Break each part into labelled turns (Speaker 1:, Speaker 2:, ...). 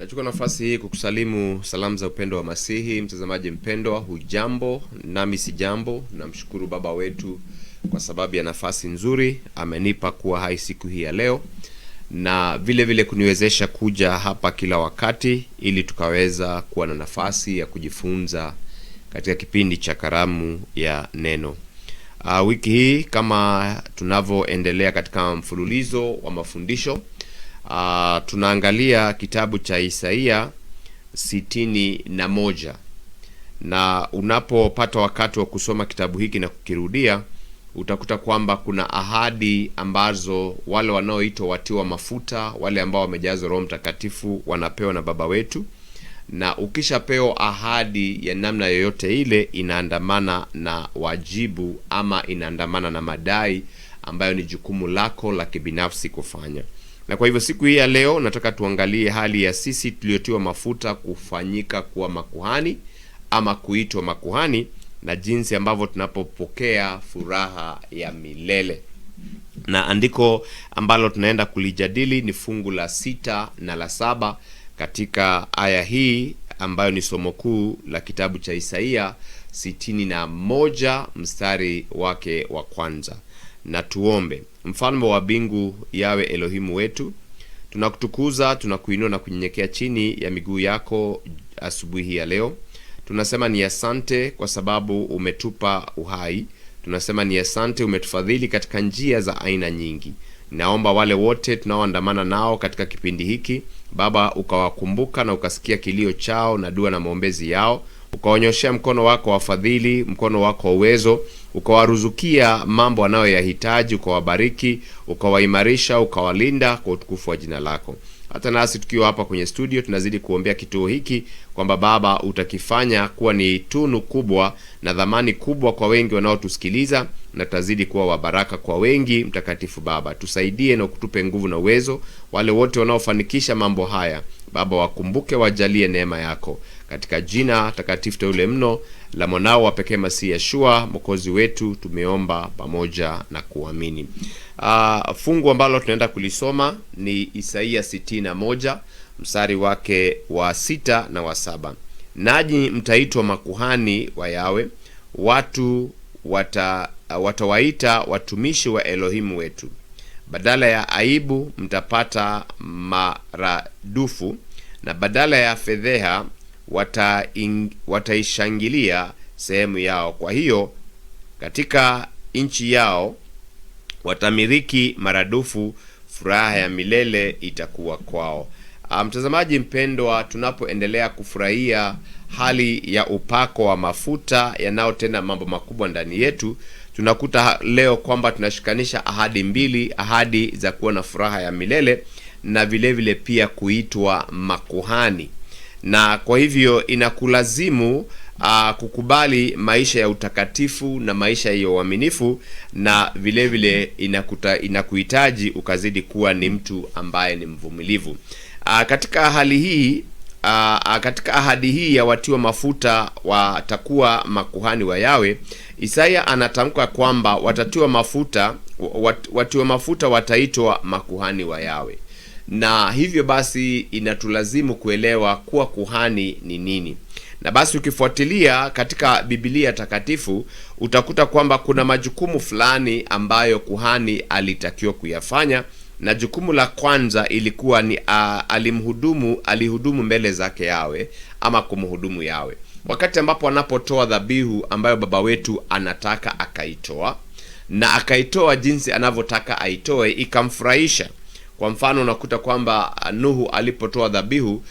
Speaker 1: Nachukua nafasi hii kukusalimu salamu za upendo wa Masihi. Mtazamaji mpendwa, hujambo? Nami si jambo. Namshukuru Baba wetu kwa sababu ya nafasi nzuri amenipa kuwa hai siku hii ya leo, na vile vile kuniwezesha kuja hapa kila wakati ili tukaweza kuwa na nafasi ya kujifunza katika kipindi cha Karamu ya Neno. Wiki hii kama tunavyoendelea katika mfululizo wa mafundisho, tunaangalia kitabu cha Isaia 61, na unapopata wakati wa kusoma kitabu hiki na kukirudia, utakuta kwamba kuna ahadi ambazo wale wanaoitwa watiwa mafuta, wale ambao wamejazwa Roho Mtakatifu wanapewa na Baba wetu. Na ukishapewa ahadi ya namna yoyote ile, inaandamana na wajibu ama inaandamana na madai ambayo ni jukumu lako la kibinafsi kufanya. Na kwa hivyo siku hii ya leo nataka tuangalie hali ya sisi tuliotiwa mafuta kufanyika kuwa makuhani ama kuitwa makuhani, na jinsi ambavyo tunapopokea furaha ya milele. Na andiko ambalo tunaenda kulijadili ni fungu la 6 na la 7 katika aya hii ambayo ni somo kuu la kitabu cha Isaia 61 mstari wake wa kwanza. Na tuombe. Mfalme wa mbingu, Yawe Elohimu wetu, tunakutukuza, tunakuinua na kunyenyekea chini ya miguu yako asubuhi ya leo. Tunasema ni asante kwa sababu umetupa uhai. Tunasema ni asante, umetufadhili katika njia za aina nyingi. Naomba wale wote tunaoandamana nao katika kipindi hiki, Baba, ukawakumbuka na ukasikia kilio chao na dua na maombezi yao, ukawanyoshea mkono wako wa fadhili, mkono wako wa uwezo, ukawaruzukia mambo wanayoyahitaji, ukawabariki, ukawaimarisha, ukawalinda kwa utukufu wa jina lako. Hata nasi tukiwa hapa kwenye studio tunazidi kuombea kituo hiki kwamba Baba utakifanya kuwa ni tunu kubwa na dhamani kubwa kwa wengi wanaotusikiliza, na tutazidi kuwa wa baraka kwa wengi. Mtakatifu Baba, tusaidie na kutupe nguvu na uwezo. Wale wote wanaofanikisha mambo haya Baba, wakumbuke, wajalie neema yako, katika jina takatifu teule mno la mwanao wa pekee Masihi Yeshua Mwokozi wetu tumeomba pamoja na kuamini. Fungu ambalo tunaenda kulisoma ni Isaia 61 mstari wake wa 6 na wa 7. Nanyi mtaitwa makuhani wa Yawe, watu watawaita watumishi wa Elohimu wetu. Badala ya aibu mtapata maradufu, na badala ya fedheha wataishangilia sehemu yao. Kwa hiyo katika nchi yao watamiliki maradufu, furaha ya milele itakuwa kwao. Mtazamaji mpendwa, tunapoendelea kufurahia hali ya upako wa mafuta yanayotenda mambo makubwa ndani yetu, tunakuta leo kwamba tunashikanisha ahadi mbili, ahadi za kuwa na furaha ya milele na vile vile pia kuitwa makuhani. Na kwa hivyo inakulazimu kukubali maisha ya utakatifu na maisha ya uaminifu, na vile vile inakuhitaji ukazidi kuwa ni mtu ambaye ni mvumilivu. Katika hali hii, katika ahadi hii ya watiwa mafuta watakuwa makuhani wa Yawe, Isaya anatamka kwamba watatiwa mafuta, watiwa mafuta wataitwa makuhani wa Yawe. Na hivyo basi inatulazimu kuelewa kuwa kuhani ni nini. Na basi ukifuatilia katika Biblia takatifu utakuta kwamba kuna majukumu fulani ambayo kuhani alitakiwa kuyafanya, na jukumu la kwanza ilikuwa ni alihudumu mbele zake Yawe ama kumhudumu Yawe. Wakati ambapo anapotoa dhabihu ambayo Baba wetu anataka akaitoa, na akaitoa jinsi anavyotaka aitoe, ikamfurahisha. Kwa mfano unakuta kwamba Nuhu alipotoa dhabihu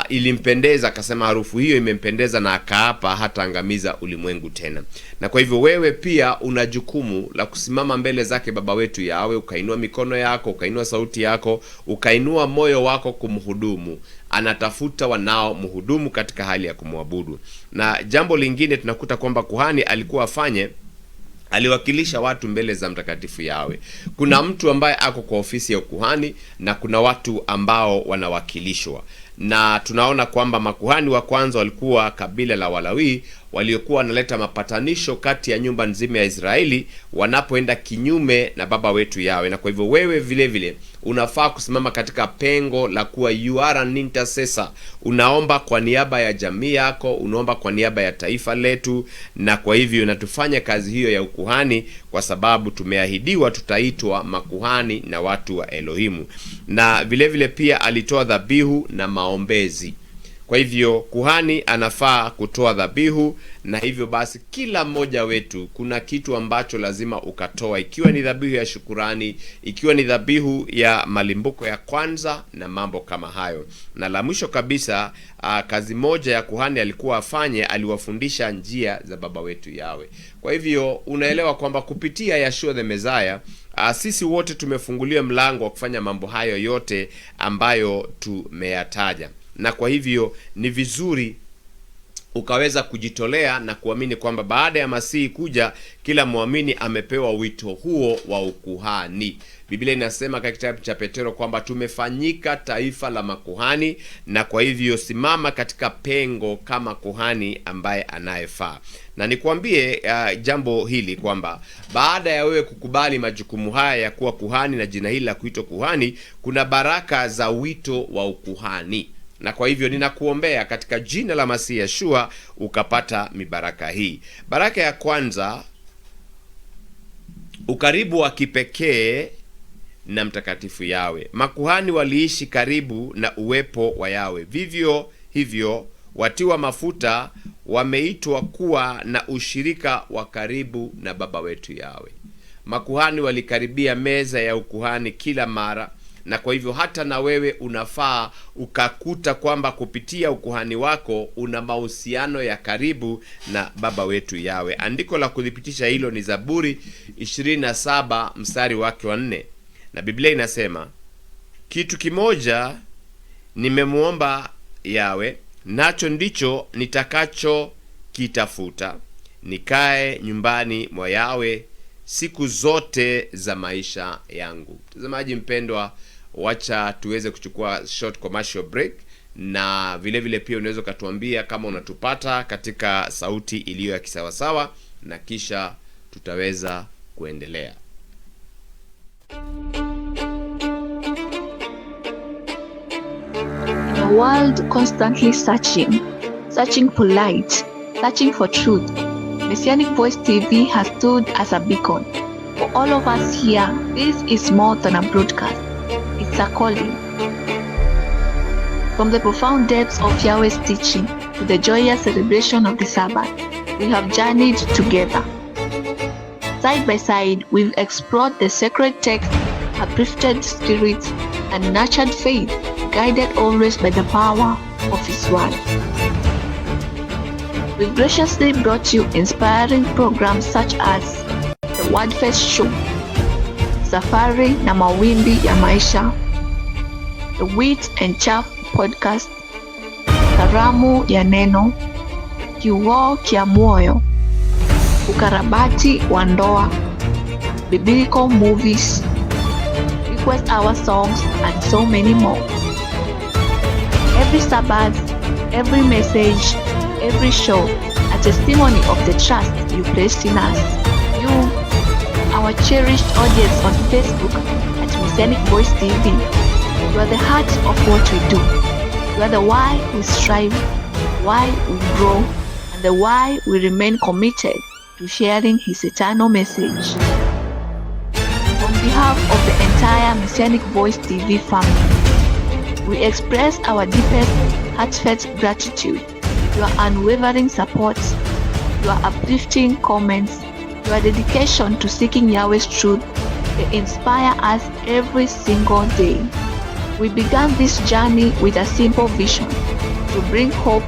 Speaker 1: ilimpendeza, akasema harufu hiyo imempendeza, na akaapa hataangamiza ulimwengu tena. Na kwa hivyo wewe pia una jukumu la kusimama mbele zake Baba wetu Yawe, ukainua mikono yako, ukainua sauti yako, ukainua moyo wako kumhudumu. Anatafuta wanaomhudumu katika hali ya kumwabudu. Na jambo lingine tunakuta kwamba kuhani alikuwa afanye, aliwakilisha watu mbele za mtakatifu Yawe. Kuna mtu ambaye ako kwa ofisi ya ukuhani na kuna watu ambao wanawakilishwa. Na tunaona kwamba makuhani wa kwanza walikuwa kabila la Walawi, waliokuwa wanaleta mapatanisho kati ya nyumba nzima ya Israeli wanapoenda kinyume na baba wetu Yawe. Na kwa hivyo wewe vile vile unafaa kusimama katika pengo la kuwa you are an intercessor. Unaomba kwa niaba ya jamii yako, unaomba kwa niaba ya taifa letu, na kwa hivyo natufanya kazi hiyo ya ukuhani, kwa sababu tumeahidiwa tutaitwa makuhani na watu wa Elohimu. Na vile vile pia alitoa dhabihu na maombezi. Kwa hivyo kuhani anafaa kutoa dhabihu, na hivyo basi kila mmoja wetu kuna kitu ambacho lazima ukatoa, ikiwa ni dhabihu ya shukurani, ikiwa ni dhabihu ya malimbuko ya kwanza na mambo kama hayo. Na la mwisho kabisa, kazi moja ya kuhani alikuwa afanye, aliwafundisha njia za baba wetu Yawe. Kwa hivyo unaelewa kwamba kupitia Yeshua the Messiah, sisi wote tumefunguliwa mlango wa kufanya mambo hayo yote ambayo tumeyataja, na kwa hivyo ni vizuri ukaweza kujitolea na kuamini kwamba baada ya Masihi kuja, kila mwamini amepewa wito huo wa ukuhani. Biblia inasema katika kitabu cha Petero kwamba tumefanyika taifa la makuhani, na kwa hivyo simama katika pengo kama kuhani ambaye anayefaa. Na nikwambie jambo hili kwamba baada ya wewe kukubali majukumu haya ya kuwa kuhani na jina hili la kuitwa kuhani, kuna baraka za wito wa ukuhani na kwa hivyo ninakuombea katika jina la Masihi Yeshua ukapata mibaraka hii. Baraka ya kwanza, ukaribu wa kipekee na mtakatifu Yawe. Makuhani waliishi karibu na uwepo wa Yawe, vivyo hivyo watiwa mafuta wameitwa kuwa na ushirika wa karibu na baba wetu Yawe. Makuhani walikaribia meza ya ukuhani kila mara, na kwa hivyo hata na wewe unafaa ukakuta kwamba kupitia ukuhani wako una mahusiano ya karibu na baba wetu Yawe. Andiko la kuthibitisha hilo ni Zaburi 27 mstari wake wa 4, na Biblia inasema, kitu kimoja nimemwomba Yawe, nacho ndicho nitakacho kitafuta, nikae nyumbani mwa Yawe siku zote za maisha yangu. Mtazamaji mpendwa, wacha tuweze kuchukua short commercial break, na vile vile pia unaweza ukatuambia kama unatupata katika sauti iliyo ya kisawasawa, na kisha tutaweza kuendelea.
Speaker 2: In a world constantly searching, searching for light, searching for truth, Messianic Voice TV has stood as a beacon. For all of us here, this is more than a broadcast. It's a calling. From the profound depths of Yahweh's teaching to the joyous celebration of the Sabbath, we have journeyed together. Side by side, we've explored the sacred text, uplifted spirits, and nurtured faith, guided always by the power of His Word. We've graciously brought you inspiring programs such as the Wordfest Show, Safari na Mawimbi ya Maisha, the Wheat and Chaff Podcast, Karamu ya Neno, Kioo Kya Moyo, Ukarabati wa Ndoa, Biblical Movies, Request Our Songs, and so many more. Every Sabbath, every message, every show, a testimony of the trust you placed in us. You, our cherished audience on Facebook at Messianic Voice TV, you are the heart of what we do. You are the why we strive, why we grow, and the why we remain committed to sharing His eternal message. On behalf of the entire Messianic Voice TV family, we express our deepest heartfelt gratitude, your unwavering support, your uplifting comments, your dedication to seeking Yahweh's truth. They inspire us every single day. We began this journey with a simple vision to bring hope,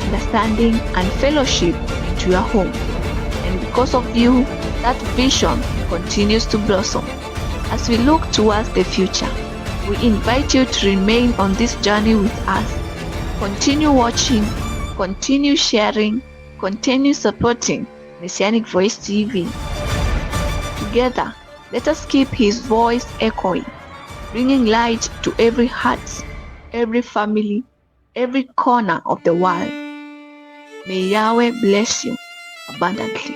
Speaker 2: understanding, and fellowship into your home. And because of you, that vision continues to blossom. As we look towards the future, we invite you to remain on this journey with us. Continue watching, continue sharing, continue supporting Messianic Voice TV. Together, let us keep His voice echoing, bringing light to every heart, every family, every corner of the world. May Yahweh bless you abundantly.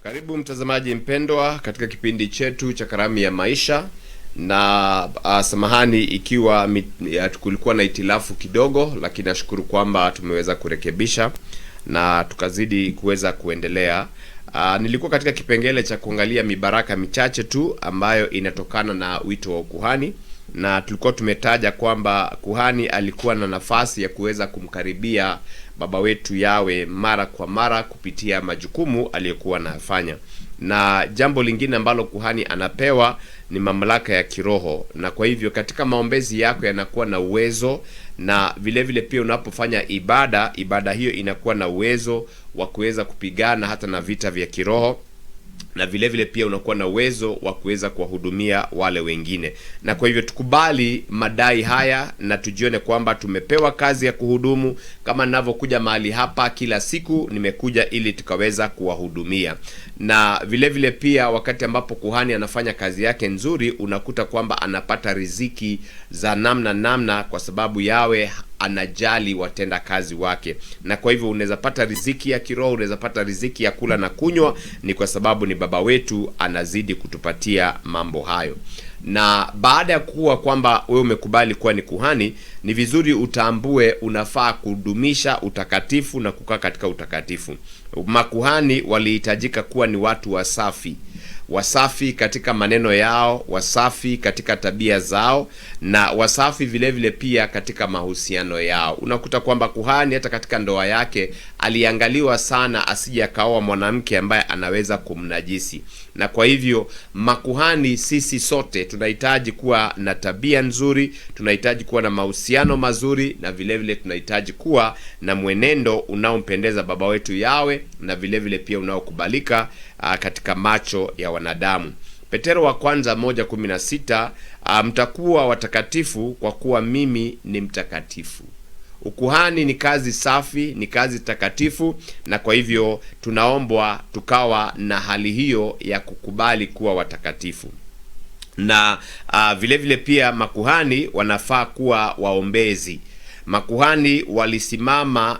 Speaker 1: Karibu mtazamaji mpendwa katika kipindi chetu cha Karamu ya Maisha na samahani ikiwa kulikuwa na itilafu kidogo, lakini nashukuru kwamba tumeweza kurekebisha na tukazidi kuweza kuendelea. Nilikuwa katika kipengele cha kuangalia mibaraka michache tu ambayo inatokana na wito wa ukuhani, na tulikuwa tumetaja kwamba kuhani alikuwa na nafasi ya kuweza kumkaribia Baba wetu Yawe mara kwa mara kupitia majukumu aliyokuwa anayafanya. Na jambo lingine ambalo kuhani anapewa ni mamlaka ya kiroho, na kwa hivyo katika maombezi yako yanakuwa na uwezo, na vile vile pia unapofanya ibada, ibada hiyo inakuwa na uwezo wa kuweza kupigana hata na vita vya kiroho, na vile vile pia unakuwa na uwezo wa kuweza kuwahudumia wale wengine. Na kwa hivyo tukubali madai haya na tujione kwamba tumepewa kazi ya kuhudumu. Kama ninavyokuja mahali hapa kila siku, nimekuja ili tukaweza kuwahudumia. Na vile vile pia wakati ambapo kuhani anafanya kazi yake nzuri, unakuta kwamba anapata riziki za namna namna, kwa sababu Yawe anajali watenda kazi wake. Na kwa hivyo unaweza pata riziki ya kiroho, unaweza pata riziki ya kula na kunywa, ni kwa sababu ni Baba wetu anazidi kutupatia mambo hayo. Na baada ya kuwa kwamba wewe umekubali kuwa ni kuhani, ni vizuri utambue unafaa kudumisha utakatifu na kukaa katika utakatifu. Makuhani walihitajika kuwa ni watu wasafi, wasafi katika maneno yao, wasafi katika tabia zao, na wasafi vile vile pia katika mahusiano yao. Unakuta kwamba kuhani hata katika ndoa yake aliangaliwa sana asije akaoa mwanamke ambaye anaweza kumnajisi. Na kwa hivyo makuhani, sisi sote tunahitaji kuwa na tabia nzuri, tunahitaji kuwa na mahusiano mazuri, na vile vile tunahitaji kuwa na mwenendo unaompendeza Baba wetu Yawe, na vile vile pia unaokubalika katika macho ya wanadamu. Petero wa kwanza 1:16, mtakuwa watakatifu kwa kuwa mimi ni mtakatifu. Ukuhani ni kazi safi, ni kazi takatifu, na kwa hivyo tunaombwa tukawa na hali hiyo ya kukubali kuwa watakatifu. Na vile vile pia makuhani wanafaa kuwa waombezi. Makuhani walisimama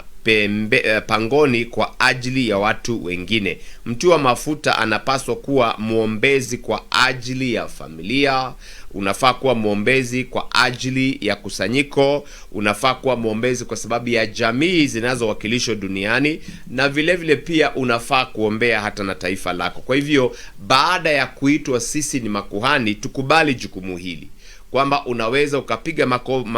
Speaker 1: pangoni kwa ajili ya watu wengine. Mtu wa mafuta anapaswa kuwa mwombezi kwa ajili ya familia, unafaa kuwa mwombezi kwa ajili ya kusanyiko, unafaa kuwa mwombezi kwa sababu ya jamii zinazowakilishwa duniani, na vile vile pia unafaa kuombea hata na taifa lako. Kwa hivyo baada ya kuitwa sisi ni makuhani, tukubali jukumu hili kwamba unaweza ukapiga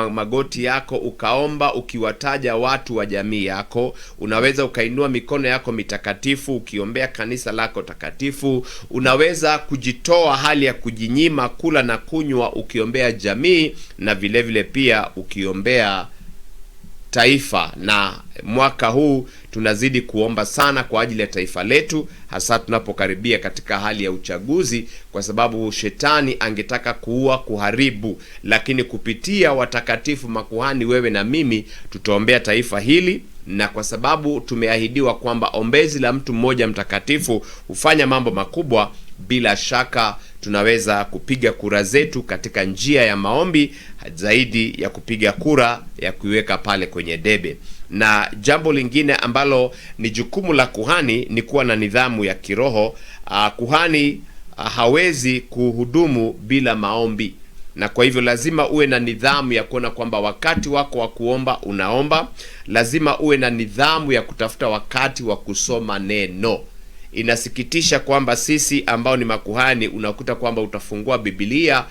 Speaker 1: magoti yako ukaomba ukiwataja watu wa jamii yako. Unaweza ukainua mikono yako mitakatifu ukiombea kanisa lako takatifu. Unaweza kujitoa hali ya kujinyima kula na kunywa ukiombea jamii, na vile vile pia ukiombea taifa. Na mwaka huu tunazidi kuomba sana kwa ajili ya taifa letu, hasa tunapokaribia katika hali ya uchaguzi, kwa sababu shetani angetaka kuua, kuharibu, lakini kupitia watakatifu makuhani, wewe na mimi, tutaombea taifa hili. Na kwa sababu tumeahidiwa kwamba ombezi la mtu mmoja mtakatifu hufanya mambo makubwa, bila shaka tunaweza kupiga kura zetu katika njia ya maombi zaidi ya kupiga kura ya kuiweka pale kwenye debe. Na jambo lingine ambalo ni jukumu la kuhani ni kuwa na nidhamu ya kiroho. Kuhani hawezi kuhudumu bila maombi, na kwa hivyo lazima uwe na nidhamu ya kuona kwamba wakati wako wa kuomba unaomba. Lazima uwe na nidhamu ya kutafuta wakati wa kusoma neno. Inasikitisha kwamba sisi ambao ni makuhani, unakuta kwamba utafungua Biblia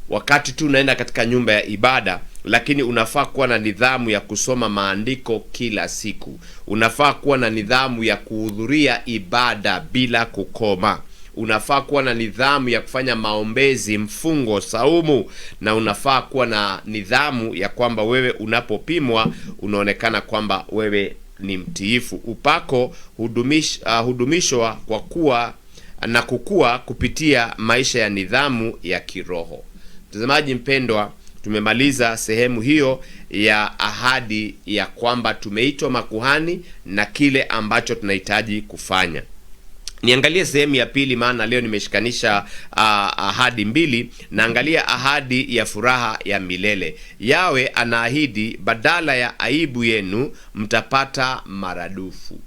Speaker 1: wakati tu unaenda katika nyumba ya ibada, lakini unafaa kuwa na nidhamu ya kusoma maandiko kila siku. Unafaa kuwa na nidhamu ya kuhudhuria ibada bila kukoma. Unafaa kuwa na nidhamu ya kufanya maombezi, mfungo, saumu, na unafaa kuwa na nidhamu ya kwamba wewe unapopimwa unaonekana kwamba wewe ni mtiifu. Upako hudumishwa kwa kuwa na kukua kupitia maisha ya nidhamu ya kiroho. Mtazamaji mpendwa, tumemaliza sehemu hiyo ya ahadi ya kwamba tumeitwa makuhani na kile ambacho tunahitaji kufanya. Niangalie sehemu ya pili, maana leo nimeshikanisha ahadi mbili. Naangalia ahadi ya furaha ya milele. Yawe anaahidi, badala ya aibu yenu mtapata maradufu.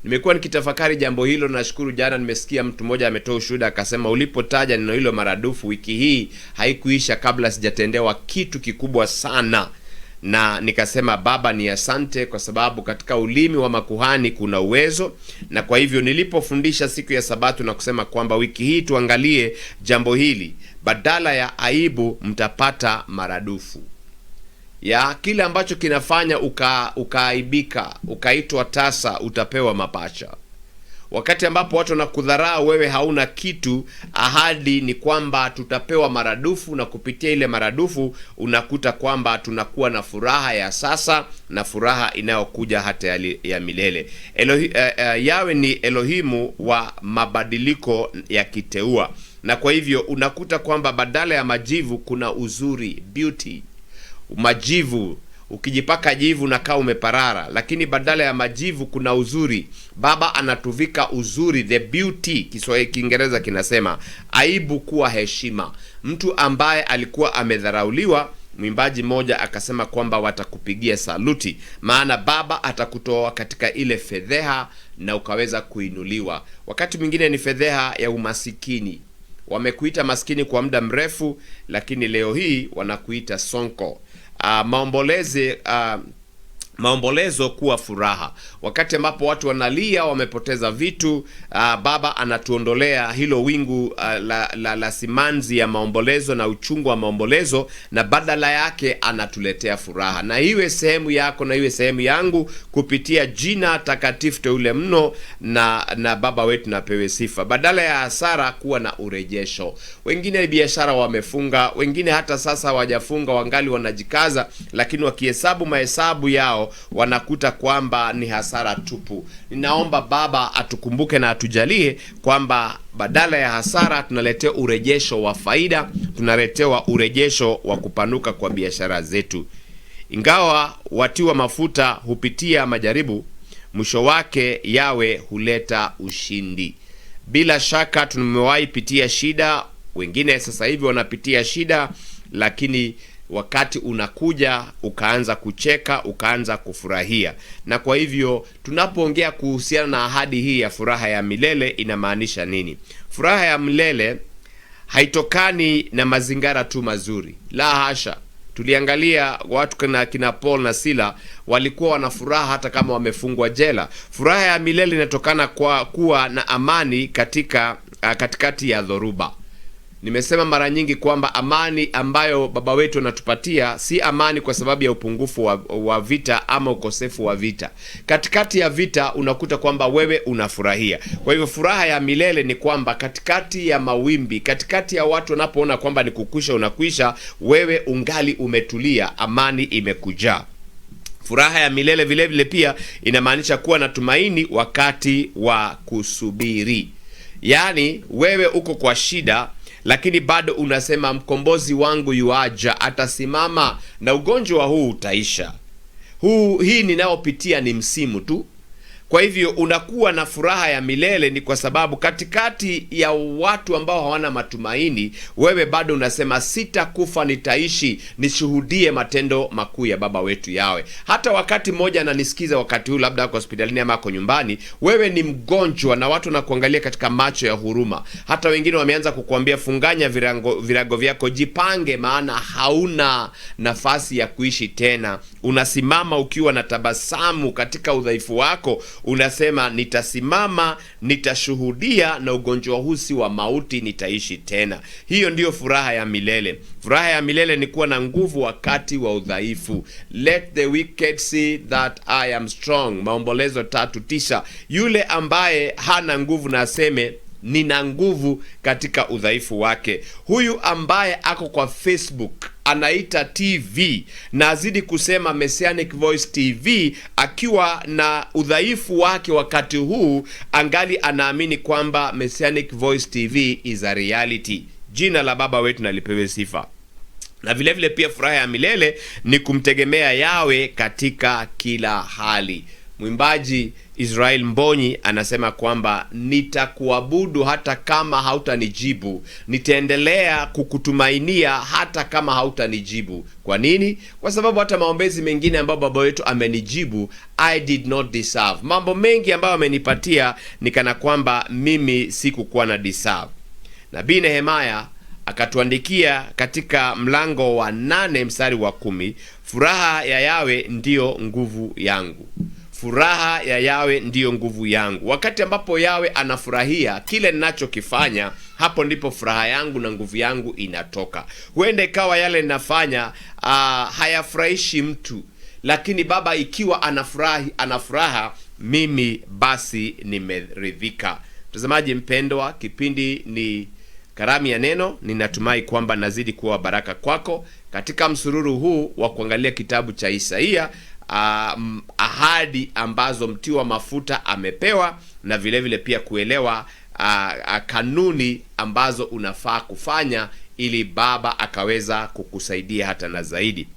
Speaker 1: Nimekuwa nikitafakari jambo hilo. Nashukuru jana nimesikia mtu mmoja ametoa ushuhuda akasema, ulipotaja neno hilo maradufu, wiki hii haikuisha kabla sijatendewa kitu kikubwa sana na nikasema Baba ni asante, kwa sababu katika ulimi wa makuhani kuna uwezo. Na kwa hivyo nilipofundisha siku ya Sabato na kusema kwamba wiki hii tuangalie jambo hili, badala ya aibu mtapata maradufu ya kile ambacho kinafanya ukaaibika, ukaitwa tasa, utapewa mapacha. Wakati ambapo watu wanakudharau wewe hauna kitu, ahadi ni kwamba tutapewa maradufu, na kupitia ile maradufu unakuta kwamba tunakuwa na furaha ya sasa na furaha inayokuja hata ya milele. Yawe ni Elohimu wa mabadiliko ya kiteua, na kwa hivyo unakuta kwamba badala ya majivu kuna uzuri, beauty. Majivu, ukijipaka jivu na kaa umeparara, lakini badala ya majivu kuna uzuri. Baba anatuvika uzuri, the beauty. Kiswahili, Kiingereza kinasema aibu kuwa heshima. Mtu ambaye alikuwa amedharauliwa, mwimbaji mmoja akasema kwamba watakupigia saluti, maana Baba atakutoa katika ile fedheha na ukaweza kuinuliwa. Wakati mwingine ni fedheha ya umasikini, wamekuita maskini kwa muda mrefu, lakini leo hii wanakuita sonko. Maombolezo kuwa furaha. Wakati ambapo watu wanalia wamepoteza vitu, Baba anatuondolea hilo wingu la simanzi ya maombolezo na uchungu wa maombolezo, na badala yake anatuletea furaha. Na iwe sehemu yako na iwe sehemu yangu kupitia jina takatifu teule mno na Baba wetu napewe sifa. Badala ya hasara kuwa na urejesho. Wengine biashara wamefunga, wengine hata sasa hawajafunga, wangali wanajikaza, lakini wakihesabu mahesabu yao wanakuta kwamba ni hasara tupu. Ninaomba Baba atukumbuke na atujalie kwamba badala ya hasara tunaletewa urejesho wa faida, tunaletewa urejesho wa kupanuka kwa biashara zetu. Ingawa watiwa mafuta hupitia majaribu, mwisho wake Yawe huleta ushindi. Bila shaka tumewahi pitia shida, wengine sasa hivi wanapitia shida, lakini wakati unakuja ukaanza kucheka, ukaanza kufurahia. Na kwa hivyo tunapoongea kuhusiana na ahadi hii ya furaha ya milele inamaanisha nini? Furaha ya milele haitokani na mazingara tu mazuri, la hasha. Tuliangalia watu kina Paul na Sila walikuwa wana furaha hata kama wamefungwa jela. Furaha ya milele inatokana kwa kuwa na amani katika katikati ya dhoruba. Nimesema mara nyingi kwamba amani ambayo Baba wetu anatupatia si amani kwa sababu ya upungufu wa vita ama ukosefu wa vita. Katikati ya vita unakuta kwamba wewe unafurahia. Kwa hivyo furaha ya milele ni kwamba katikati ya mawimbi, katikati ya watu wanapoona kwamba ni kukwisha unakwisha, wewe ungali umetulia, amani imekujaa. Furaha ya milele vile vile pia inamaanisha kuwa na tumaini wakati wa kusubiri. Yaani wewe uko kwa shida lakini bado unasema mkombozi wangu yuaja, atasimama na ugonjwa huu utaisha. Hii ninayopitia ni msimu tu. Kwa hivyo unakuwa na furaha ya milele ni kwa sababu katikati ya watu ambao hawana matumaini, wewe bado unasema sitakufa, nitaishi, nishuhudie matendo makuu ya Baba wetu Yawe. Hata wakati mmoja ananisikiza wakati huu, labda ako hospitalini ama ako nyumbani, wewe ni mgonjwa na watu wanakuangalia katika macho ya huruma. Hata wengine wameanza kukuambia funganya virago vyako, jipange, maana hauna nafasi ya kuishi tena. Unasimama ukiwa na tabasamu katika udhaifu wako, unasema nitasimama, nitashuhudia, na ugonjwa huu si wa mauti, nitaishi tena. Hiyo ndiyo furaha ya milele. Furaha ya milele ni kuwa na nguvu wakati wa udhaifu. Let the wicked see that I am strong. Maombolezo 3:9. Yule ambaye hana nguvu na aseme nina nguvu katika udhaifu wake. Huyu ambaye ako kwa Facebook anaita TV na azidi kusema Messianic Voice TV, akiwa na udhaifu wake wakati huu, angali anaamini kwamba Messianic Voice TV is a reality. Jina la Baba wetu na lipewe sifa. Na vile vile pia furaha ya milele ni kumtegemea Yawe katika kila hali. Mwimbaji Israel Mbonyi anasema kwamba nitakuabudu hata kama hautanijibu, nitaendelea kukutumainia hata kama hautanijibu. Kwa nini? Kwa sababu hata maombezi mengine ambayo baba wetu amenijibu, I did not deserve. Mambo mengi ambayo amenipatia ni kana kwamba mimi sikukuwa na deserve. Nabii Nehemaya akatuandikia katika mlango wa 8 mstari wa 10, furaha ya Yawe ndiyo nguvu yangu. Furaha ya Yawe ndiyo nguvu yangu. Wakati ambapo Yawe anafurahia kile ninachokifanya, hapo ndipo furaha yangu na nguvu yangu inatoka. Huenda ikawa yale ninafanya hayafurahishi mtu, lakini Baba ikiwa anafurahi, anafuraha, mimi basi nimeridhika. Mtazamaji mpendwa, kipindi ni Karamu ya Neno. Ninatumai kwamba nazidi kuwa baraka kwako katika msururu huu wa kuangalia kitabu cha Isaia, ahadi ambazo mtiwa mafuta amepewa na vilevile vile pia kuelewa kanuni ambazo unafaa kufanya ili Baba akaweza kukusaidia hata na zaidi.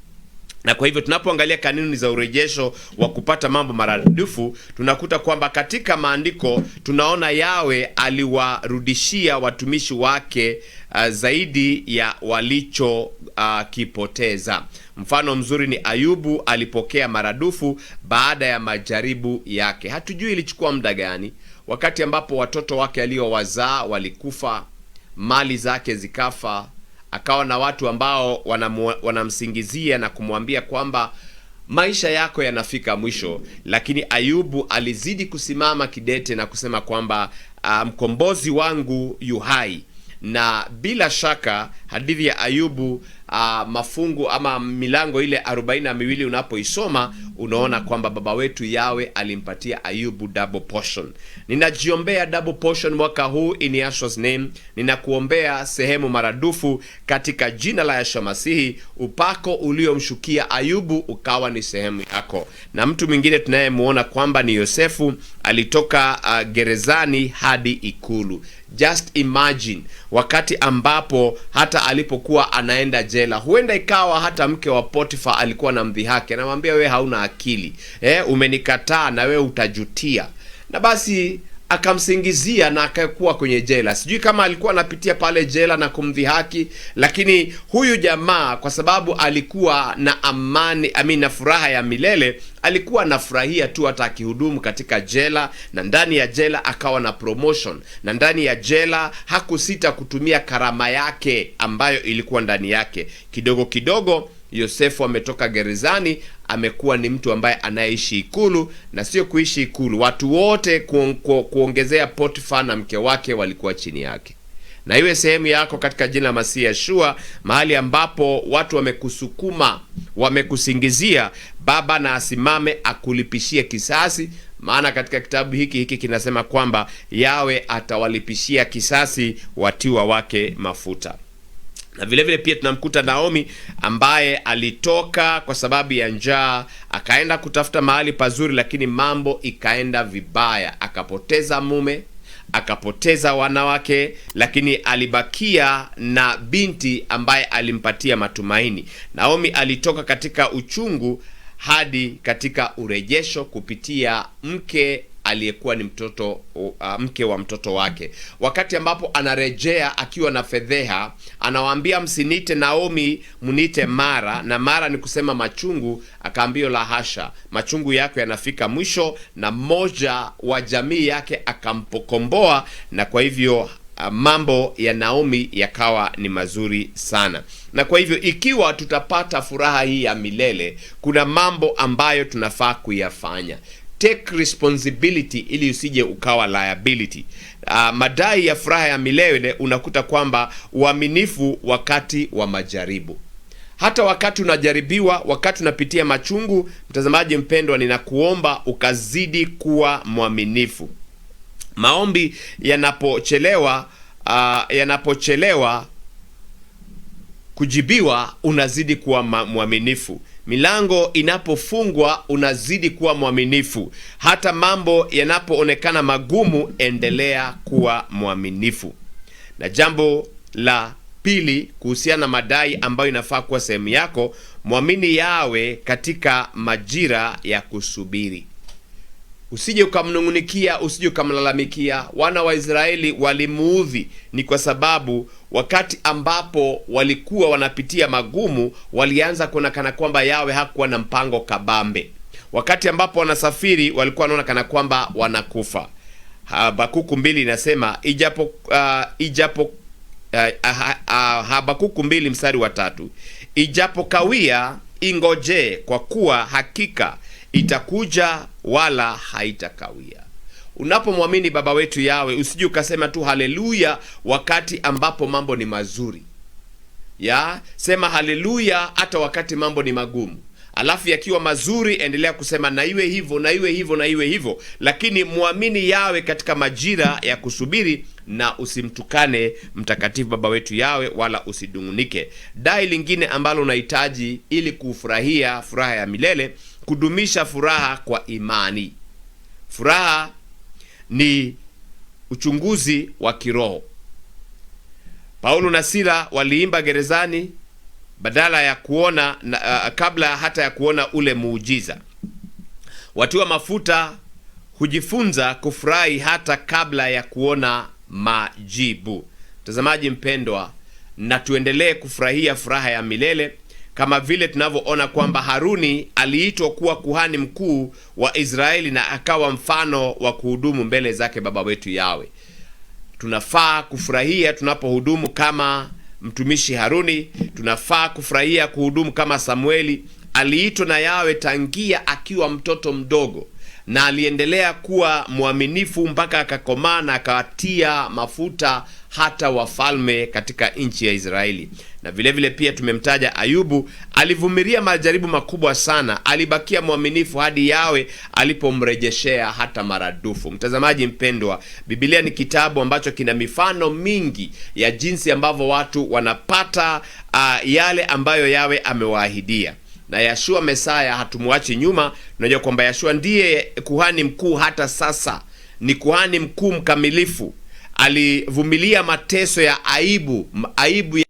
Speaker 1: Na kwa hivyo tunapoangalia kanuni za urejesho wa kupata mambo maradufu, tunakuta kwamba katika maandiko tunaona Yawe aliwarudishia watumishi wake zaidi ya walichokipoteza. Mfano mzuri ni Ayubu, alipokea maradufu baada ya majaribu yake. Hatujui ilichukua muda gani, wakati ambapo watoto wake aliowazaa walikufa, mali zake zikafa, akawa na watu ambao wanamsingizia na kumwambia kwamba maisha yako yanafika mwisho, lakini Ayubu alizidi kusimama kidete na kusema kwamba mkombozi wangu yu hai. Na bila shaka hadithi ya Ayubu, mafungu ama milango ile 42 unapoisoma unaona kwamba baba wetu Yawe alimpatia Ayubu double portion. Ninajiombea double portion mwaka huu in Yeshua's name. Ninakuombea sehemu maradufu katika jina la Yeshua Masihi. Upako uliomshukia Ayubu ukawa ni sehemu yako. Na mtu mwingine tunayemuona kwamba ni Yosefu, alitoka gerezani hadi ikulu. Just imagine wakati ambapo hata alipokuwa anaenda jela, huenda ikawa hata mke wa Potifa alikuwa na mdhihaki, anamwambia wewe hauna akili, umenikataa na wewe utajutia. Na basi akamsingizia na akakuwa kwenye jela. Sijui kama alikuwa anapitia pale jela na kumdhihaki, lakini huyu jamaa kwa sababu alikuwa na amani, na furaha ya milele, alikuwa anafurahia tu hata akihudumu katika jela, na ndani ya jela akawa na promotion, na ndani ya jela hakusita kutumia karama yake ambayo ilikuwa ndani yake. Kidogo kidogo Yosefu ametoka gerezani, amekuwa ni mtu ambaye anayeishi ikulu, na sio kuishi ikulu, watu wote kuongezea Potifa na mke wake walikuwa chini yake. Na iwe sehemu yako katika jina la Masihi Yeshua, mahali ambapo watu wamekusukuma, wamekusingizia, Baba na asimame akulipishie kisasi, maana katika kitabu hiki kinasema kwamba Yawe atawalipishia kisasi watiwa wake mafuta. Na vile vile pia tunamkuta Naomi ambaye alitoka kwa sababu ya njaa, akaenda kutafuta mahali pazuri, lakini mambo ikaenda vibaya, akapoteza mume, akapoteza wanawake, lakini alibakia na binti ambaye alimpatia matumaini. Naomi alitoka katika uchungu hadi katika urejesho kupitia mke aliyekuwa ni mtoto mke wa mtoto wake. Wakati ambapo anarejea akiwa na fedheha, anawaambia msinite Naomi, mnite Mara, na Mara ni kusema machungu. Akaambiwa la hasha, machungu yako yanafika mwisho, na mmoja wa jamii yake akampokomboa, na kwa hivyo mambo ya Naomi yakawa ni mazuri sana. Na kwa hivyo ikiwa tutapata furaha hii ya milele, kuna mambo ambayo tunafaa kuyafanya. Take responsibility ili usije ukawa liability. Madai ya furaha ya milele, unakuta kwamba uaminifu wakati wa majaribu, hata wakati unajaribiwa, wakati unapitia machungu, mtazamaji mpendwa, ninakuomba ukazidi kuwa mwaminifu. Maombi yanapochelewa, yanapochelewa kujibiwa, unazidi kuwa mwaminifu. Milango inapofungwa unazidi kuwa mwaminifu. Hata mambo yanapoonekana magumu, endelea kuwa mwaminifu. Na jambo la pili kuhusiana na madai ambayo inafaa kuwa sehemu yako, mwamini Yawe katika majira ya kusubiri. Usije ukamnung'unikia, usije ukamlalamikia. Wana wa Israeli walimuudhi, ni kwa sababu wakati ambapo walikuwa wanapitia magumu, walianza kuona kana kwamba Yawe hakuwa na mpango kabambe. Wakati ambapo wanasafiri, walikuwa wanaona kana kwamba wanakufa. Habakuku 2 inasema Habakuku 2 mstari wa 3, ijapo kawia ingojee, kwa kuwa hakika itakuja wala haitakawia. Unapomwamini Baba wetu Yawe, usije ukasema tu haleluya wakati ambapo mambo ni mazuri ya sema haleluya hata wakati mambo ni magumu. Alafu yakiwa mazuri, endelea kusema na iwe hivyo na iwe hivyo na iwe hivyo, lakini mwamini Yawe katika majira ya kusubiri, na usimtukane mtakatifu Baba wetu Yawe, wala usidungunike. Dai lingine ambalo unahitaji ili kufurahia furaha ya milele, kudumisha furaha kwa imani. Furaha ni uchunguzi wa kiroho. Paulo na Sila waliimba gerezani badala ya kuona kabla hata ya kuona ule muujiza. Watiwa mafuta hujifunza kufurahi hata kabla ya kuona majibu. Mtazamaji mpendwa, na tuendelee kufurahia furaha ya milele kama vile tunavyoona kwamba Haruni aliitwa kuwa kuhani mkuu wa Israeli na akawa mfano wa kuhudumu mbele zake Baba wetu Yawe. Tunafaa kufurahia tunapohudumu kama mtumishi Haruni. Tunafaa kufurahia kuhudumu kama Samueli. Aliitwa na Yawe tangia akiwa mtoto mdogo, na aliendelea kuwa mwaminifu mpaka akakomaa na akawatia mafuta hata wafalme katika nchi ya Israeli. Na vile vile pia tumemtaja Ayubu, alivumilia majaribu makubwa sana, alibakia mwaminifu hadi Yawe alipomrejeshea hata maradufu. Mtazamaji mpendwa, Biblia ni kitabu ambacho kina mifano mingi ya jinsi ambavyo watu wanapata yale ambayo Yawe amewaahidia na Yashua Mesaya hatumwachi nyuma. Tunajua kwamba Yashua ndiye kuhani mkuu hata sasa, ni kuhani mkuu mkamilifu. Alivumilia mateso ya aibu, aibu ya